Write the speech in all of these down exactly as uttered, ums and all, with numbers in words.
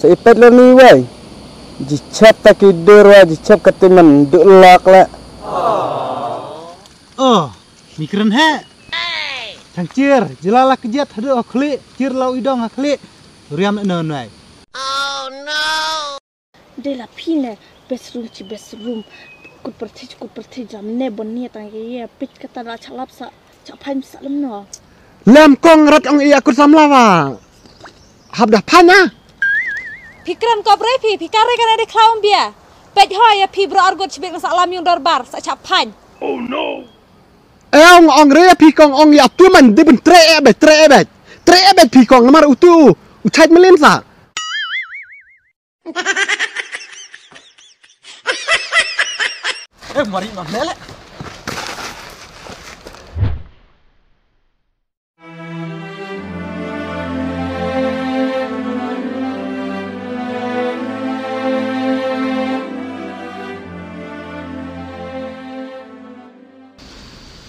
Te ipet lo ni wai. Jichap ta ki dur wa jichap ka timen du lak le. Oh, mikren he. Chang chir, jila la kjat hadu akhli, chir lau idong akhli. Riam no noi. De la phi ne best room chi best room. Kut perthi kut perthi jam ne bon ni tang ye ye pit kata la chalap sa cha phaim sa lem no. Lem kong rat ong iya kut samla wa. Hap dah phaim ah. Phi kren kop re phi phi kare kana de khlaum bia. Pet ho ya phi bro argut chibik sa lam yung dorbar sa cha phaim. Oh no. Eh ong ong re phi kong ong ya tu man de ben tre e bet tre e bet. Tre e bet phi kong namar utu u chait melin sa. Eh, mari mah lele.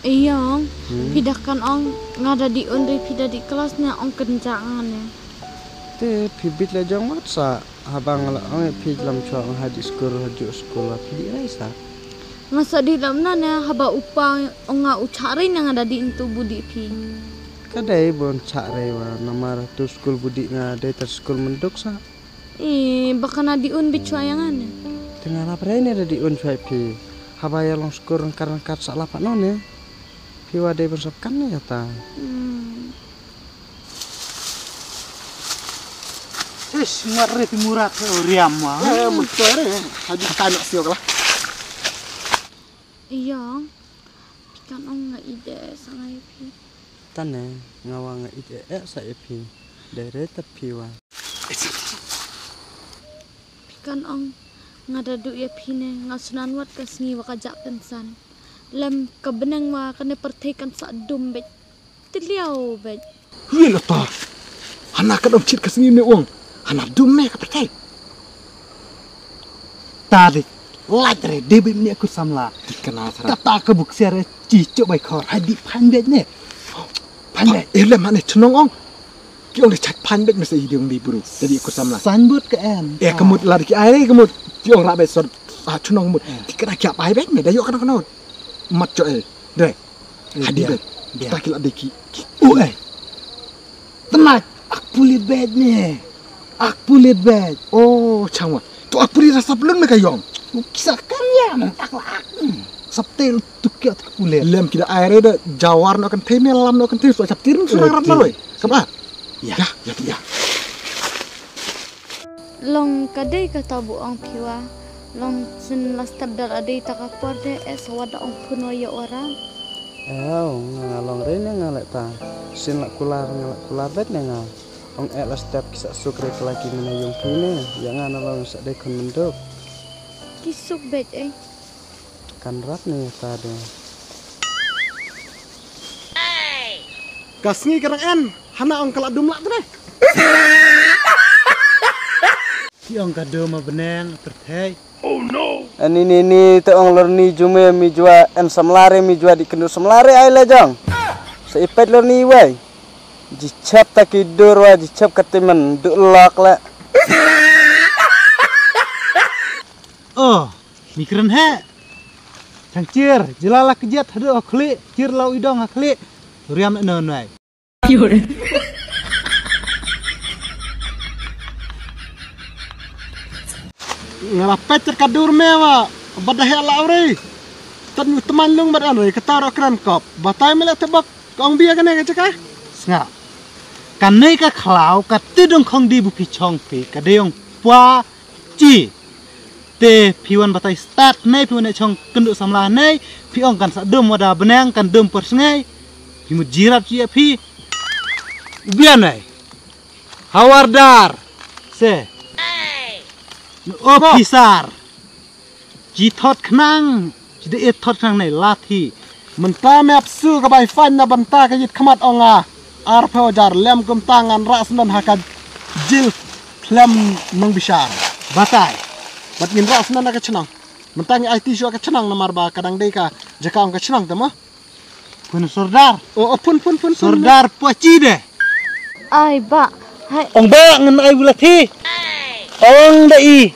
Ïong, phi da kan ong nga da dih un ri phi da dih klas ne ong kynjah nga ne. Te phi bit la jong wat sa haba nga la ong ïa phi lam chwa ong ha dih skur ha juh skur la phi dih rai sa. Nga sa dih lam na ne haba u pa ong nga u chah rai ne nga da dih ntu bu dih phi. Ka dei bon chah rai wa namar tu skur bu dih nga dei tar skur menduk sa. I ba kana di un bi chwa yang ane. Te nga lap rei ne da di un chwa phi. Haba ya long skur rengkar rengkar sa lap ano ne. Phi wa dei ban sop kan ne ya ta. Ish, ngat re ti murat riam wa. Eh, murat re. Haji kanak siok lah. Iyong, phi kan ong nga ide sa ngai phi. Tane nga wa nga ij eh eh sa ïa phi. Dei re tat phi wa. Phi kan ong nga da duh ïa phi ne nga snan wat ka sngi wa ka jak kan san. Lem ka bneng wa kane pyrthei kan sa dum beit. Tliaw beit. Wi la ta. Hana ka dom chit ka sngi ne ong. Hana dum me ka pyrthei. Ta dik. Lait re dei beit mne ku samla. Dik kana sara. Kata ka buk siar re. Chi chok bai khor hai di phan bej ne. Phan bej. Eh lem hane chnong ong. Ki ong di chak phan bej masa i di ong di bru. Jadi ikut samla. Sanbut ke en. Eh kemut lari ki ai re kemut. Ki ong rak bej sor. Ah chnong mut. Ki kena kiap ai bej me da yok kena kena. Mat chok eh. Dre. Hadi bej. Ta ki lak de ki. Oh eh. Tenat. Ak pulit bej me. Ak pulit bej. Oh changwa. Tu ak pulit rasa pelun me kayong. Kisa kan ya mentak lak. Sabte tu kia tu pulit. Lem kida air da jawar no kan thei me lam no kan thei so chap tirin so nang rat maroi. Kaba. Ya ya ya. Long ka dei ka tabu ong phi wa. Long sien la step dal a dei ta ka por de e sa wada ong pun wa ya ora. Ew nga nga long re ne nga leh ta. Sien la kular nga la kular bet ne nga. Ong eh la step ki sa suk re kala ki mena yung phi ne. Ya nga na long sa dei khun menduk. Ki suk bet eh. Kan rat ne ta de. Ka sngi ka rang en hana ong ka la dum lak tu ne. Ki ong ka dum a bneng pyrthei. Oh no. Ani ni ni te ong lor ni jume mi jua en samlare mi jua di kendu samlare ai le jong. Sa ipet lor ni wai. Ji chap ta ki dur wa ji chap ka timen du lak le. Oh, mi kren he. Chang chir, jila la kjat hadu akhli, chir lau idong akhli. Riam no nai. Nga la pet ka dur me wa bad da heh la uri. Tad nyu teman lung bad anri ka taro kran kop. Batai me la tebak ka ong bia kane ka jaka. Snga. Kane ka khlaw ka tidung khong di bu phi chong phi ka de ong pwa chi. Te phi wan batai start nei phi wan chong kendu samla nei phi ong kan sa dum wada benang kan dum persngai. Phi mut jirap chi phi. Ubia nei. Hawardar. Se. Officer. Ji thot khnang. Ji de thot khnang nei lathi. Mynta me ap su ka bai fan na banta ka yit khmat ong a. Ar phew hajar lem kumta ngan ra snan ha ka jil klem nong bishar. Batai. Bat ngin ra snan ha ka chnong. Mynta ngi ai ti shu ha ka chnong namar ba ka dang dei ka jaka ong ka chnong te mo. Pun sordar. O o pun pun pun. Sordar pua chi de. Ai ba. Hai. Ong ba ngan ai bula thi. Ong da i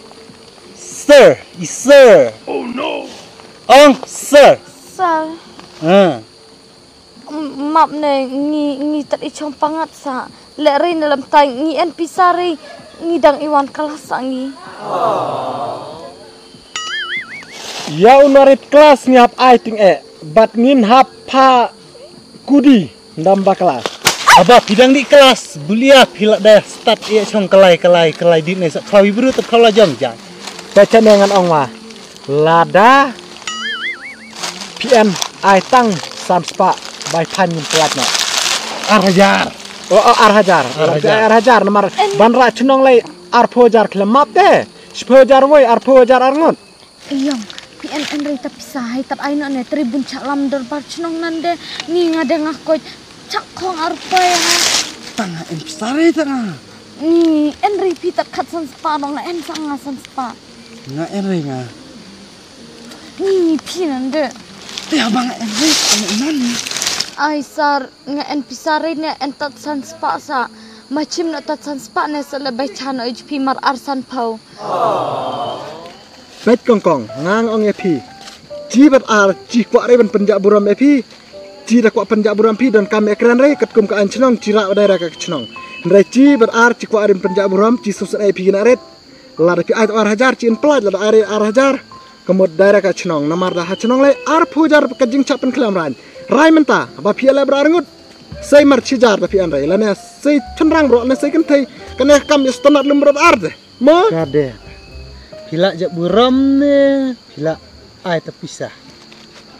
sir, i sir. Ong sir. Sir. Ha. M- Map ne ngi ngi tat i chong pangat sa. Leh ri ne lam tai ngi en pisa ri ngi dang i wan klas sa ngi. Ya u narit klas ngi hap ai ting e. Bat ngin hap pha kudi ndam ba klas. Aba pidang di klas bulia pila da stat e chong kalai kalai kalai di ne sa khawi bru tu khala jong jang. Ta chane ngan ong ma. Lada P N ai tang san spah bai phan ngin pelat ne. Ar hajar. Oh, oh, ar hajar. Ar hajar. Ar hajar namar ban ra chnong lai ar pho hajar khlem map te. Shpho hajar woi ar pho hajar ar ngut. Ayong, P N en rei ta pisa hai tat ai no ne tribun chak lam dorbar chnong nan de. Ni nga de nga koi chak khong ar poi ha. Tang en pisa rei tang. Ni en rei pi tat khat san spah dong la en sang nga san spah. Nga en rei nga. Ni phi nan de. Te abang en ri, en nan. Ai sar nga en pisa ri ne en tat san spah sa. Ma chim na tat san spah ne sa le bai chan oi phi mar ar san pau. Bet kong kong, nga nga ong ya phi. Chi bat ar, chi kwah ri ban penja buram ya phi. Chi da kwah penja buram phi don kam ya kren ri, kat kum ka an chnong, chi ra dai ra ka chnong. Nrai chi bat ar, chi kwah ri ban penja buram, chi sum san ai phi gina ret. Lada phi ai ar hajar chin plat lada ai ar hajar. Kamut dai ra ka chnong namar da ha chnong lai ar phu hajar ka jingchap pen khlem ran. Rai menta ba phi ala bra ngut. Sai mar chijar da phi an rai lane sai chunrang bro ne sai kan thai. Kane kam ya standard lum bro ar de. Mo? Ka de. Phi la ja buram ne phi la ai ta pisa.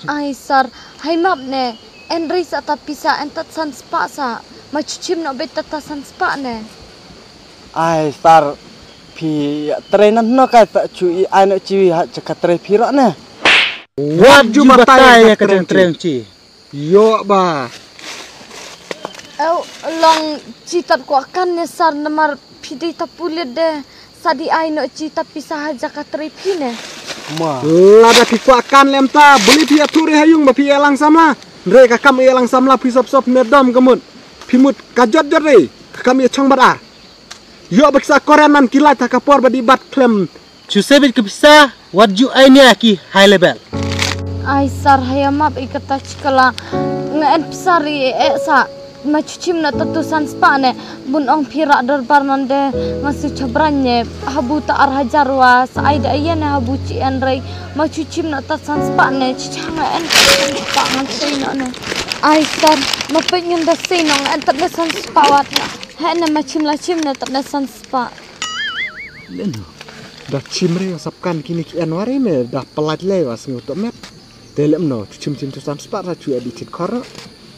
Ai sar, hai map ne, en ri sa ta pisa en tat san spah sa, ma chuchim no bet ta san spah ne. Ai sar, phi trei nan no ka ta chu i ai no chi ha cha ka trei phi ro ne. Wat ju batai ya ka trei chi. Yo ba. Au long chi tat kwa kan ne sar namar phi dei ta pulit de. Sa di ai no chi ta pisa ha jaka trei phi ne. Ma. Lada phi kwah kan lem ta buli phi aturi ha yung ba phi elang samla. Re ka kam elang samla phi sop sop ne dom ka mut. Phi mut ka jot jot re ka kam e chong bad ar. Yo ba kisa koran man ki lai ta ka por ba di bat klem. Chu sebit ka pisa wat ju ai nia ki high level. Ai sar haya map i kata chikala nga en pisa ri e e sa. Ma chuchim na tatu san spah ne bun ong phi ra dorbar nan de nga su chabran ne habu ta ar hajar wa sa ai da ayen ne habu chi en rei ma chuchim na ta san spah ne chi cha nga en ta san spah ngan sei na ne. Ai sar ma pe ngin da sei na nga en ta ne san spah wat na he ne ma chim la chim ne ta ne san spah. Leno da chim re sap kan kini ki en wari me da pelat le wa sngu to met. Te lem no chuchim chim tu san spah ra chu adi chit khor.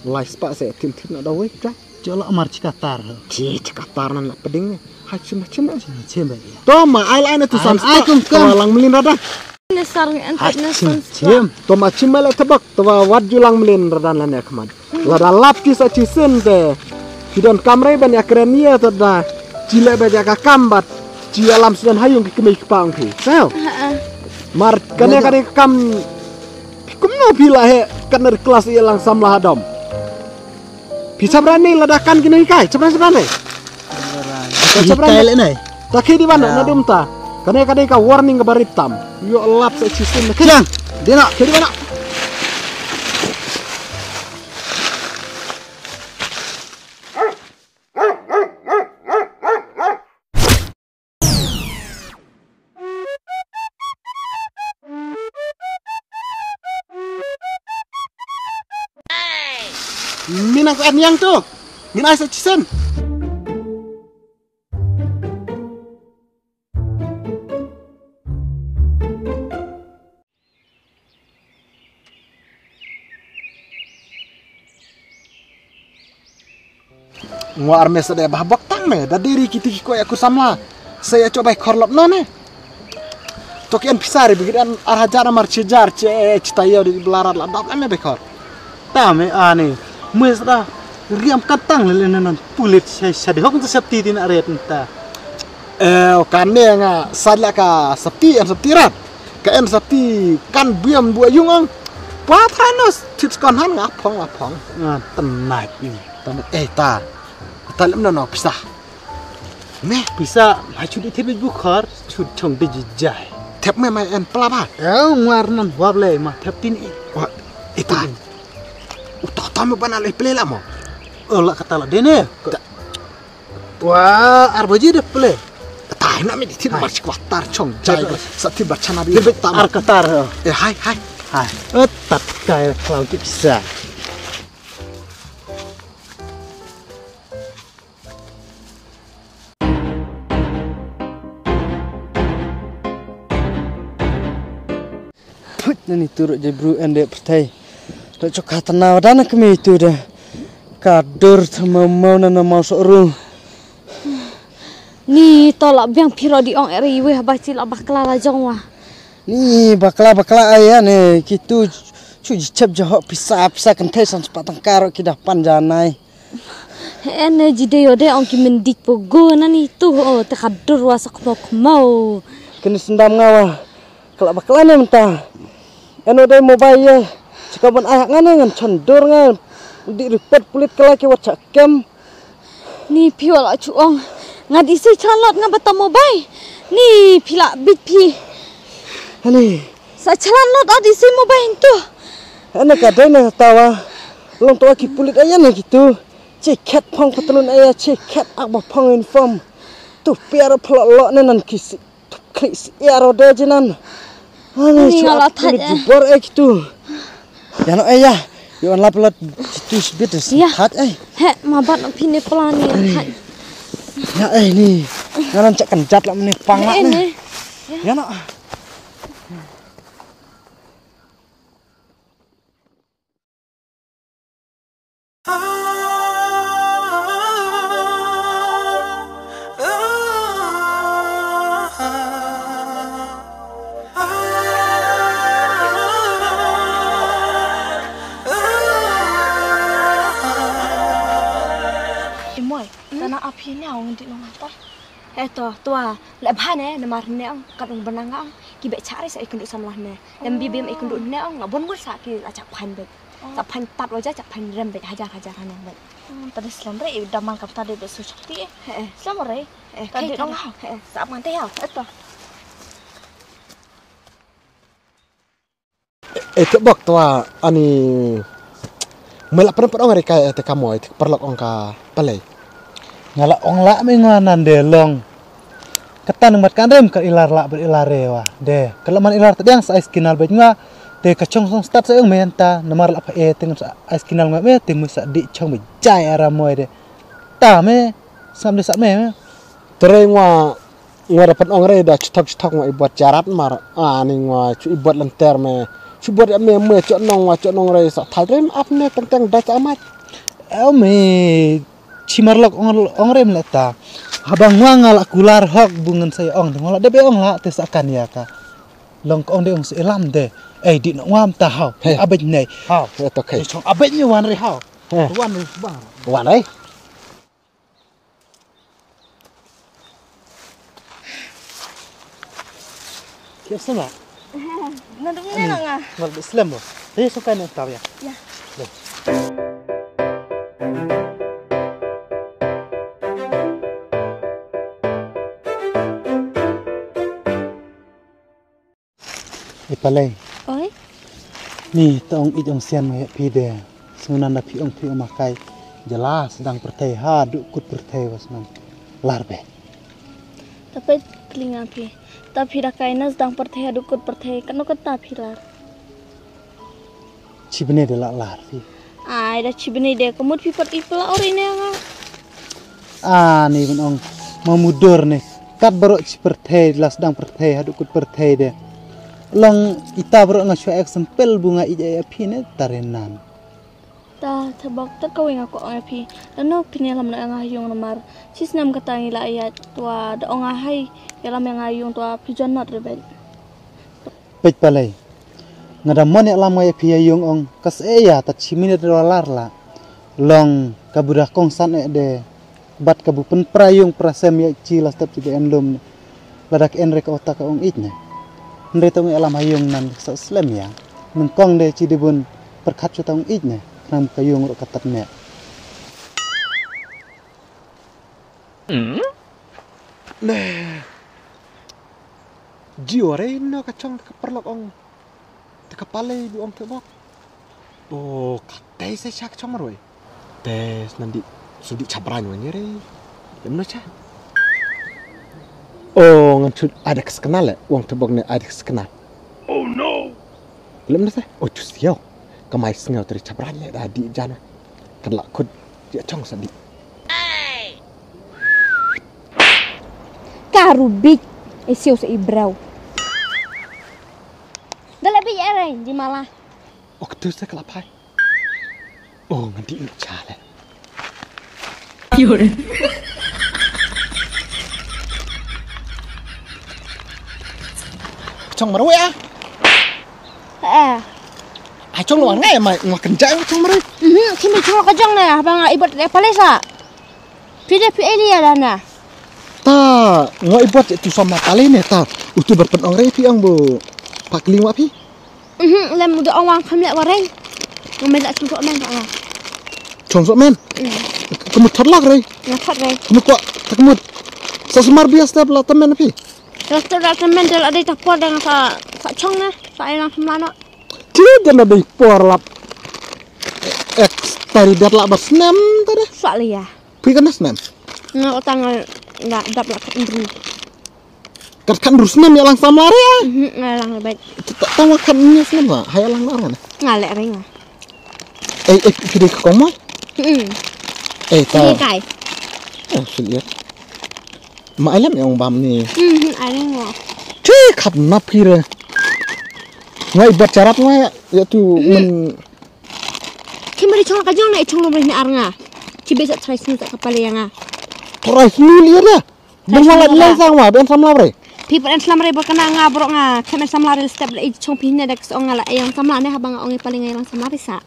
Lai spah se tim tim na da wei tra. Chola amar chikatar. Chi chikatar nan la peding. Ha chim ha chim ha chim. Chim ba ya. To ma ai lai na tu san spah ai kum kum lang melin rada. Ne sar ngi antat ne san spah. Chim. To ma chim mele tebak to wa wat ju lang melin rada la ne khmat. Lada lap ki sa chi sin te. Ki don kamre ban ya kren ye to da. Chi le ba ja ka kam bat. Chi alam sudan hayung ki kemei ki pang ki. Sao. Mar kane kane kam. Kumno phi la he kan ri klas i lang samla hadom. Phi chabran ni lada kan kine kai chabran chabran ni. Chabran kai le nai. Ta khi di bana na dum ta. Kane kane ka warning ka barit tam. Yo lap sa chisin na kiang. Dina khi di bana. Minang ko niang tu. Minang sa chisen. Ngwa armes da ba bok tang me da diri kiti ki ko ya ku samla. Sa ya cho bai khor lop no ne. To ki an pisa ri bigit an ar hajar amar chijar che chita yo di belarat la dap me bai khor. Ta me ani mes da riam katang le le nan pulit sa di hok ta safety din aret ta. Eh, kan ne nga sat la ka safety an safety rat. Ka en safety kan buem bu ayung ang. Pwa thai no tit kon han nga phong nga phong. Nga tenai ni. Tenai eh ta. Ta lem no no pisa. Me pisa ma chu di thep bu khar chu chong de ji jai. Thep me ma en pla ba. Eo ngar nan wap le ma thep tin i. Wa ita. U to to me bana le ple la mo. O la kata la de ne. Wa ar baji de ple. Tai na me di thep mar chi kwatar chong jai. Sa thep ba chana bi. Ar katar. E hai hai. Hai. Tat kai klau ki pisa. Put nani turut je bru ende pyrthei. Tok chok khatna wadan kami itu de. Ka dur themau mau nana mau sok ru. Ni to la biang piro di ong eri weh ba chi la bakla la jong wa. Ni bakla bakla aya ne kitu chu ji chep jahok pisa pisa kan thai san sepat tangkar ki dah pan janai. He ne ji de yo de ong ki mendik po go na ni tu ho te ka dur wa sak mo kmo. Kini sendam ngawa. Kala bakla ne menta. Eno de mobile ye. Chika ban ayak ngane ngan chan dur ngan. Di report pulit kala ki wat chak kem. Ni phi wala chu ong. Nga di sei chalot nga bata mobile. Ni phi la bit phi. Ani. Sa chalan not adi si mobile tu. Ana ka dai na tawa. Long to ki pulit aya na gitu. Che khet phong patlun aya che khet ak ba phong uniform. Tu piar phlok lo ne nan ki si. Tu klik si aro de jinan. Ani chu ngala thaj eh. Bor eh gitu. Ya no aya. Yo an lap lat tu sibit si thaj eh. He ma bat no phi ne plan ni thaj. Ya eh ni. Ngaran chak kan jat la mene pang la ne. Ya no. Imoi, tana api ni awang di nong apa? Eto, tua, leh bha ne, namar ne ong, kat ong benang ong, ki beh chari sa ikundu samlah ne. Lem bi bim ikundu ne ong, nga bon gur sa ki la chak phan bet. Chak phan tat waja, chak phan rem bet, hajar hajar hanang bet. Tadi selam re, daman kam tadi bet su chakti eh. He eh. Selam re. Eh, tadi kai ong tadi. He eh. Sa man te ya. Eto. E te bok twa ani. Me la pren pren ong re kai e te ka moi te parlok ong ka palei. Nga la ong la me nga nan de long. Kata nang mat kan rem ka ilar la ber ilar re wa de ka la man ilar ta diang sa ais kinal bej nga. Te ka chong song start sa ong me ta namar la pa e te sa ais kinal nga me te mu sa di chong me jai ara moi de. Ta me sam de sa me me. Tere nga Nga da pynong re da chithok chithok nga i bot jarat mar ani nga chu i bot lenter me chu bot me me chu nong nga chu nong re sa thai re ap ne teng teng da cha mat. Em me chi mar lok ong ong re mle ta. Haba nga nga la kular hok bu ngan sa ong nga la de be ong la te sa kan ya ka. Long ko ong de ong se lam de. Ei di no ngam ta hau. Abej nei. Hau. Te chong abej ni wan re hau. Wan re bang. Wan re. Kiap slem ah? Nga dum ne nga. Ngal slem lo. Hei so kai ne taw ya. Ya. I palei. Oi. Ni ta ong ij ong sian ma phi de. Sngewnan da phi ong phi ong ma kai. Jala sdang pyrthei ha du kut pyrthei was nan. Lar be. Ta pe klinga phi. Ta phi da kai na sdang pyrthei ha du kut pyrthei. Kano kata phi lar. Chibne de la lar phi. Ai da chibne de ka mut phi pat i pla ore ne nga. Ah ni ban ong ma mudor ne kat barok chi pyrthei la sdang pyrthei haduh kut pyrthei de. Long ita barok nga shwa ek sempel bunga ij ai phi ne tarenan. Ta tebok ta kawing aku ong phi. Lano phi ne lam na nga yung namar. Chi snam kata ngi la ayat tua da ong ahai. Ya lam nga yung tua phi jon not rebel. Peit palei. Nga da mon ïa lam nga ïa phi ïa yung ong ka seh ïa ta chi minit ro lar la. Long ka bu da kongsan eh de bat ka bu pynpra yung pra sem ïa chi la step chi de en lum. Lada ka en re ka otak ka ong ij ne. Hynre ta ong ïa lam ha yung nan sa slem ïa. Nyngkong de chi de bun pyrkhat chu ta ong ij ne. Khnang ka yung ro ka tat ne. Ne. Jiwa re no ka chong ka parlok ong. Te ka pale bu ong te bok. O, ka te se sha ka chong maroi. Te snandi sudi chabran wa nyere. Lem no cha. O, ngan chut ada ka skena le. Ong te bok ne ada ka skena. Oh no. Lem no se. O, chus yo. Ka mai sngew teri chabran le da di jana. Kan la khut ya chong sadi. Ka rubik. E siu se i brau. Dala bi ya rai di mala. Ok tu se kala pai. Oh, nganti nuk cha le. Chong marwe ah. Eh. Ai chong lo ngai mai ngwa kenjang chong marwe. Mhm, kimi chong ka jong na bang ibot le palesa. Pide pi elia dana. Ta ngwa ibot tu sama pale ne ta. Utu berpen ong re pi ong bu pakling wa pi. Mhm, lem udah ong wang kham lek wareng. Ngam lek chong sok men ta. Chong sok men. Kamu thot lak re. Nga thot re. Kamu kwa tak mut. Sa semar bias tep la temen pi. Terus tu la temen del ada tapor dengan sa sa chong na. Sa yang kham lano. Ti dan ada por lap. Ek tari dat la bas nem tadi. Sa lia. Pui kan nas nem. Nga utang la dap la kham bru. Kat kan rus nem ya lang samla re ya. Mhm, nga lang bait. Tang kan ni sem la, hai lang lar kan. Nga lek ring. Eh, eh, pide ka kong mai. Mhm. Eh, ta. Ni kai. Eh, suliat. Ma alam yang bam ni. Mhm, aring wa. Ti khap na pire. Ngai bat charat ngai ya tu men. Kimari chong ka jong na chong lom ni arnga. Chibe sa try snu ta kapale ya nga. Try snu liat ya. Bang wala lang sang wa ben samla re. Pi pa en samla re ba kana nga bro nga khem en samla re step le chong pi ne dak song nga la yang samla ne habang ong i paling yang samla re sa.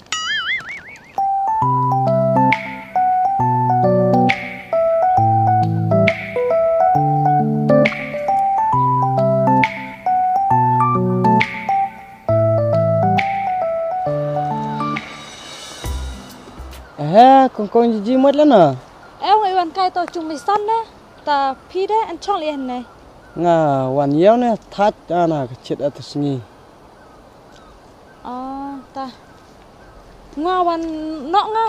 Eh, kong kong ji ji mat lana. Eh, wei wan kai to chung mi san ne. Ta phi de an chong leh ne. Nga wan ïew ne thach ana ka chit at sngi. Ah, ta. Nga wan nok nga.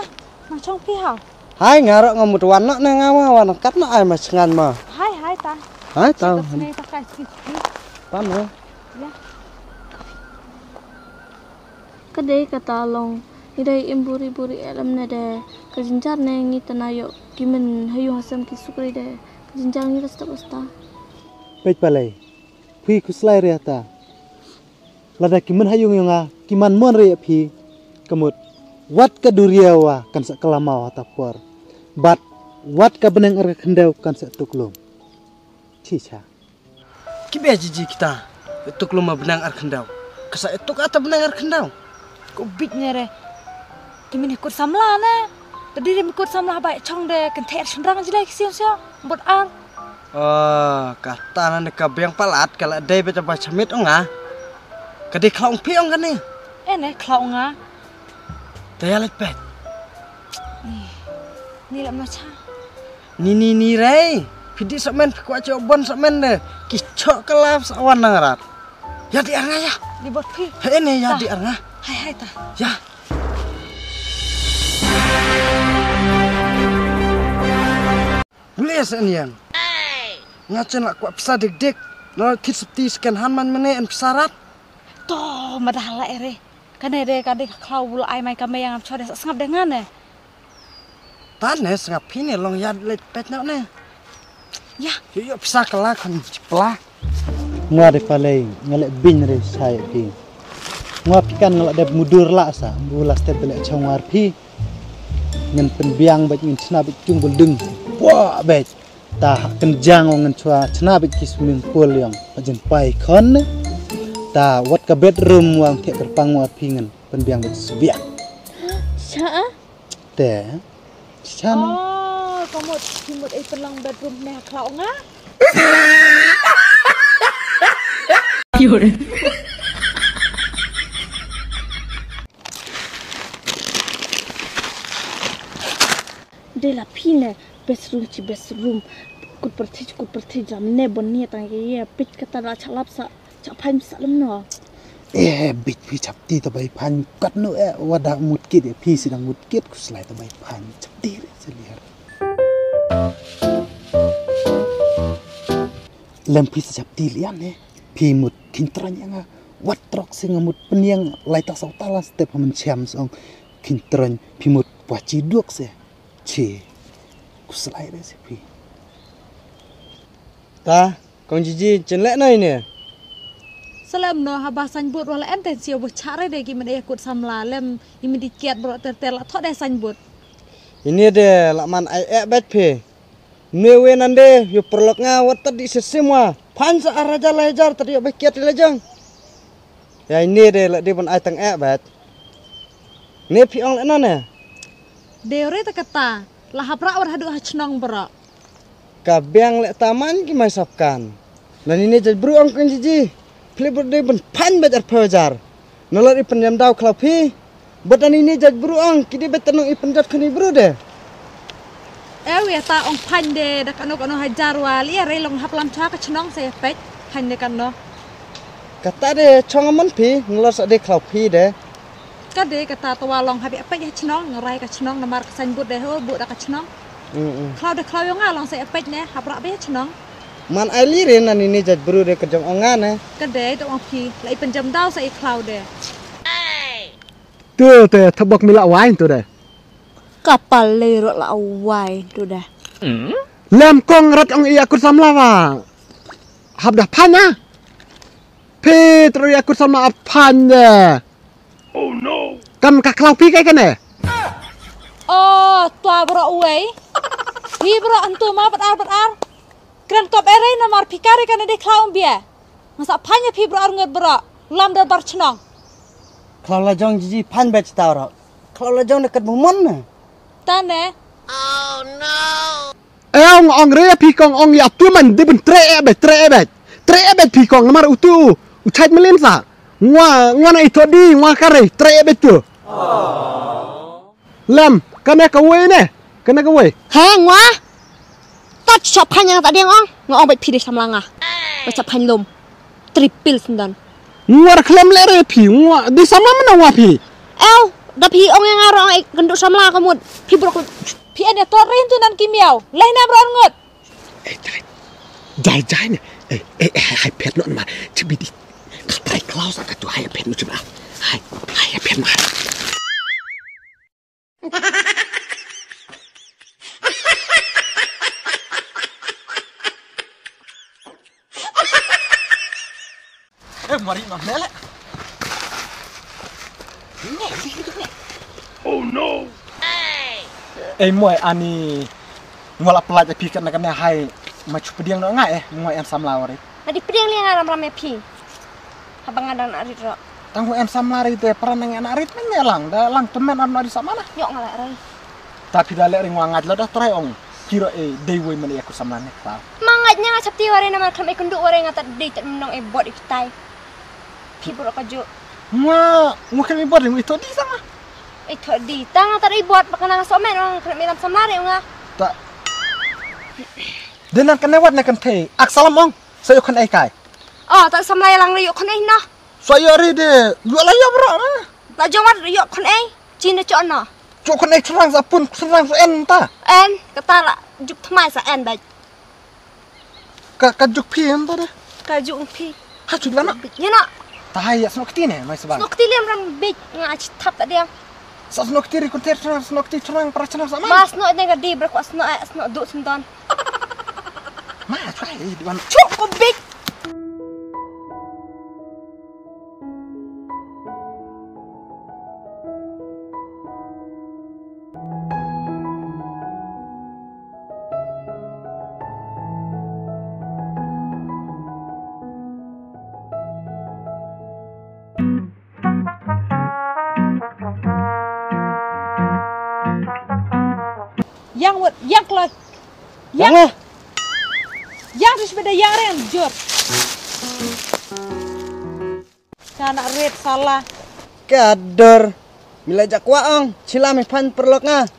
Ma chong phi ha. Hai nga ro nga mut wan nok ne nga ma wan kat nok ai ma sngan ma. Hai hai ta. Hai ta. Chit at sngi ta kai chit. Ta no. Ya. Ka dei kata long, ngi dei im buri buri eh lem ne de, ka jinjar ne ngi tana ïoh ki men ha ïung ha sem ki sukri de, ka jinjar ngi rasta rasta. Peit palei, phi khuslai re ta. Lada ki men ha ïung ïung ha, ki man mon re phi, ka mut, wat ka duriawa kan sa kalamaw ha ta por. Bad, wat ka bneng ar ka khyndew kan sa tuklum. Chi cha. Ki bia jiji kita. Tuk luma benang ar khendaw. Kasa tuk ata benang ar khendaw. Ko bit ne re. Ki mini kut samla ne. Tadi re mi kut samla bai chong de kenther shenrang jilai ki siu siu. Bot ar. Ah, kata nan ka biang palat kala dei beta bai chamit onga. Kadi khlaung pi ong kane. Eh ne khlaung nga. Daya lek pet. Ni, ni lek macha. Ni ni ni rei. Pidi sok men phi kwah chok bon sok men de. Ki chok kelap sok wan nang rat. Ya di ar nga ya. Di bot phi. He ne ya di ar nga. Hai hai ta. Ya. Bule sen yang. Nga chen la kwah pisa dik dik. Nol tit septi second hand man mene en pisa rat. To madah la ere. Kane de ka de ka khlaw bul ai mai ka mei ngam chode sa sngap de ngane. Tan ne sngap phi ne long ya leit pet nok ne. Ya. Yo yo pisa kala khan chipla. Nga de palei nga le bin re sai phi. Nga phi kan nga la de mudur la sa bu la step le chawar phi. Ngan pynbiang bad ngan chna bad chung bul ding. Wa bad. Ta ha kynjang wa ngan chwa chna bad ki swimming pool yong. Pajin pai khon. Ta wat ka bedroom wa ngan thek kyrpang wa phi ngan pynbiang bad sbiang. Cha a? Te. Cha na. Oh, ka mut ki mut ei pynlang bedroom ne ha khlaw nga. De la phi ne best room chi best room. Kut pyrthei, kut pyrthei jam ne bon ne tang ye pit kata da chalap sa. Chap phan sa lem no. Eh, bit phi chap ti ta bai phan kat no eh wada mut kit eh phi sidang mut kit kuslai ta bai phan chap ti re seliar. Lem phi sa chap ti lian eh. Phi mut kintrang yang ah. Wat trok sing mut penyang lai ta sau tala step hamen siam song kintrang phi mut pwa chi duok se. Chi. Kuslai re se phi. Ta, kong Jiji, chen leh nai ne. Salem no haba sain bud wala em ten sio bo chare de ki mede kut samla lem i medi kiat bro ter ter la thot de sain bud. Ini de la man ai ek bet phi. Ne we nan de yo perlok nga wat tadi sesim wa. Phan sa araja la hajar tadi yo be kiat le jang. Ya ini de la de ban ai tang ek bet. Ne phi ong leh nai ne. De re ta kata la hapra war hadu ha chnong bro. Ka biang leh taman ki mai sap kan. Nani ne jaj bru ong kan jiji. Pli bru dei ban phan baj ar phajar. Nalor i pynjam daw khlaw phi. Bad nani ne jaj bru ong ki dei bad tanong i pynjat khani bru de. Ew ya ta ong phan de da kano kano hajar wa li ya rei long hap lam cha ka chnong sa ya pek phan de kano. Kata de chong amon phi nalor sa de khlaw phi de. Ka de kata tawa long hap ya pek ya chnong ngerai ka chnong namar ka sain bud de ho bud da ka chnong. Khlaw de khlaw yong nga long sa epek ne hap rak be chnong. Man ai li re nani ne jaj bru de ka jong ong nga ne. Ka de to ong phi la i pynjam daw sa i khlaw de. Tu te thabok mi la wai tu de. Kapal le ro la wai tu de. Lem kong rat ong i akut samla wa. Hap dah phan ah. Phi tru i akut samla a phan de. Kam ka khlaw phi kai kane. O twa bro uwei. Hi bro antu ma bad ar bad ar. Kren kop ere namar phi kare kane de khlaw bia. Ngasa phan ya phi bro ar ngut bro. Lam de bar chnong. Khlaw la jong jiji phan bad ta bro. Khlaw la jong de kat bumon ne. Tane. Ong ong re phi kong ong ya tu man de ben tre e bet tre e bet tre e bet phi kong namar utu u chait melin sa ngwa ngwa na ito di ngwa kare tre e bet tu. Lam kane ka wei ne kane ka wei. Ha ngwa. Ta chap phan yang ta ding ong ngwa ong bet phi de samla nga. Ba chap phan lum. Triple sendan. Ngwa ra khlem le re phi ngwa di samla mana wa phi. Ew da phi ong yang aro ong ai kendu samla ka mut. Phi brok phi ene tor rin tu nan ki miau. Leh na bro ngut. Eh jai jai jai ne. Eh eh eh hai pet no ma chibi di. Ka tai klaus ka tu hai pet no chibi. Hai hai pet no hai. Eh mari ma mele. Oh no. Eh moi ani ngol apelaj api kat na kane hai ma chu pediang no ngai eh moi an samla wari. Adi pediang li nga ram ram api. Haba nga dang na rit ro. Tang hu em samla ri te pran nang na rit men ne lang da lang temen am na di samla. Yok nga la rai. Tapi da le ring wa ngat la da trai ong. Kiro e dei wei men ya ku samla ne kra. Ma ngat nya nga chap ti ware na ma khlem e kundu ware nga ta dei ta nong e bot i tai. Pi bro ka ju. Nga nga khlem e bot ring i to di sama. I to di ta nga ta i bot pa kana so men ong khlem e lam samla ri nga. Ta. Denan kan ne wat ne kan thei ak salam ong. Sa yok kan ai kai. Oh ta samla ya lang ri yok kan ai na. Sa ïa ri de ïa la ïa bra. La jong wat ïa khun ei chin de chon no. Cho khun ei thrang sa pun thrang sa en ta. En kata la juk thmai sa en bad. Ka ka juk phi en ta de. Ka juk phi. Ha chu la na. Ïa na. Ta hai ïa snok ti ne mai sa ba. Snok ti lem ram bit nga ach thap ta de. Sa snok ti ri kun ter thrang snok ti thrang pra thrang sa ma. Ma snok ne ga di bra ko snok eh snok du sendon. Ma try di wan. Chok ko bit. Yang wet, yang kloi. Yang. Yang. Yang ris beda yang reng jur. Kana rit salah. Kador. Mila jakwa ong, chila mi phan perlok nga.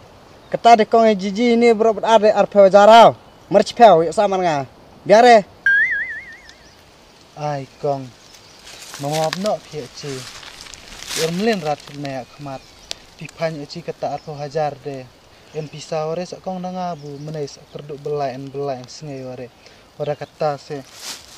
Kata de kong e jiji ni bro bet ar de ar phew hajar au. Mar chiphew ïa sa man nga. Biang re. Ai kong. Mama map noh phi ïa chi. Ur mlien rat phi maya khmat. Phi phan ïa chi kata arphew hajar de. En pisa ware sa kong na nga bu menai sa kerdu belai en belai en sngai ware. Wada kata se.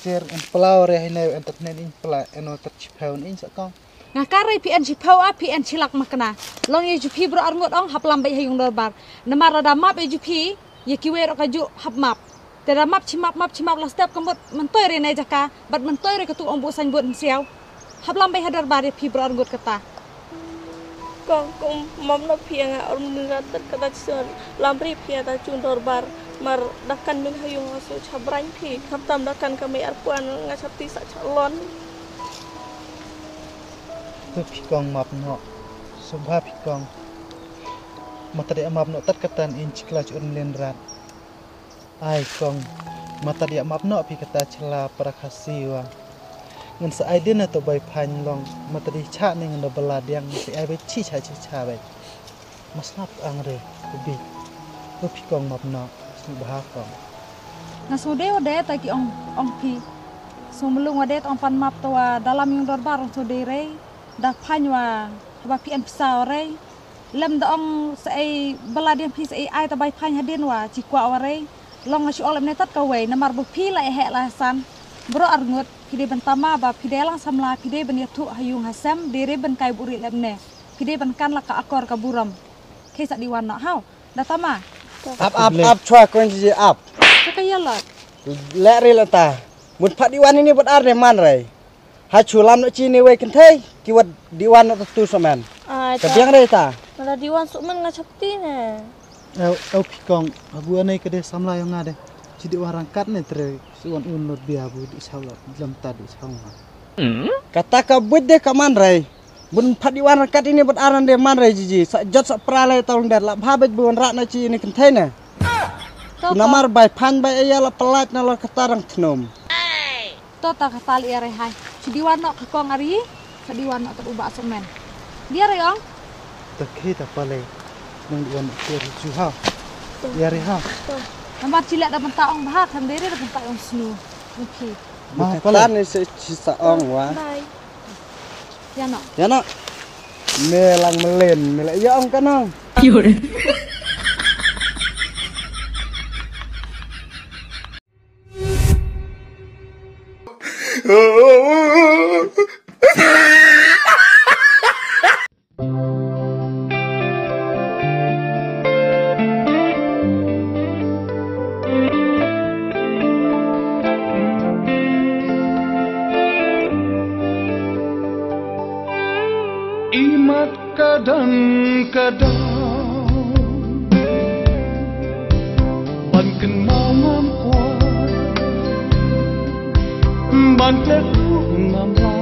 Sir en pela ware hine en tatnen in pela en water chiphew in sa kong. Nga kare phi en chiphew a phi en chilak makna. Long ïa ju phi bro arngut ong hap lam bai ha yung dorbar. Namar lada map ïa ju phi ïa kiwei ro ka ju hap map. Te da map chi map map chi map la step ka mut mentoi re ne jaka bad mentoi re ka tu ong bu sain bun siaw. Hap lam bai ha dorbar ïa phi bro arngut kata. Kong kong mom no phi nga or mun rat tat kata chi son lam ri phi ta chung dorbar mar dakan min ha yung so cha brain phi khap tam dakan ka mai arpuan nga chap ti sa cha lon. Tu phi kong map no. Subha phi kong. Mata dia map no tat katan in chikla chun len rat. Ai kong, mata dia map no phi kata chla para khasi wa. Ngan sa ai din to bai phan long, mata di cha ne ngan da bala diang si ai bai chi cha chi cha bai. Mas nap ang re, ubi. Ubi kong map no, sni bha kong. Nga so de wa de ta ki ong ong phi. So melung wa de ta ong pan map to wa dalam yung dorbar ong so de re. Da phan wa, haba phi an pisa wa re. Lem da ong sa ei bala diang phi sa ei ai ta bai phan hadin wa chi kwa wa re. Long nga shu ong lem ne tat ka wei namar ba phi la eh la san. Bro arngut phi de ban tama ba phi de lang samla phi de ban yathu ha yung ha sem de re ban kai buri lem ne. Phi de ban kan la ka akor ka buram. Khe sa di wan no hau. Da tama. Ap ap ap chwa kon ji ap. Sa ka yalot. Le re la ta. Mun pha di wan ini bot ar ne man re. Ha chu lam no chi ne wei kynthei ki wat di wan no tu somen. Ai ka ta. Biang re ta. Mala di wan somen nga chap ti ne. Au au phi kong abu anei ka de samla yong nga de. Chi di wan rangkat ne tre si wan un lot bia bu di saw la lam ta di saw nga. Kata ka but de ka man re. Bun pha di wan rangkat ini bot aran de man re jiji sa jot sa pra le tong der la bha bet bun rat na chi ne kynthei ne. Namar bai phan bai aya la pelat na la kata rang thnum. To ta ka tal ia re hai. Chi di wan no ka kong ari, ka di wan no ka uba somen. Dia re ong. Ta khe ta pale. Nang di wan no khe ri chu ha. Ia re ha. Namar chi le da benta ong bha kan dere da benta ong snu. Okay. Ma pale. Tan ni se chi sa ong wa. Bye. Ia no. Ia no. Me lang melen, me la ia ong ka nong. Imat ka dang ka dang ban kynmaw ngam kwah ban klet ruh ngam la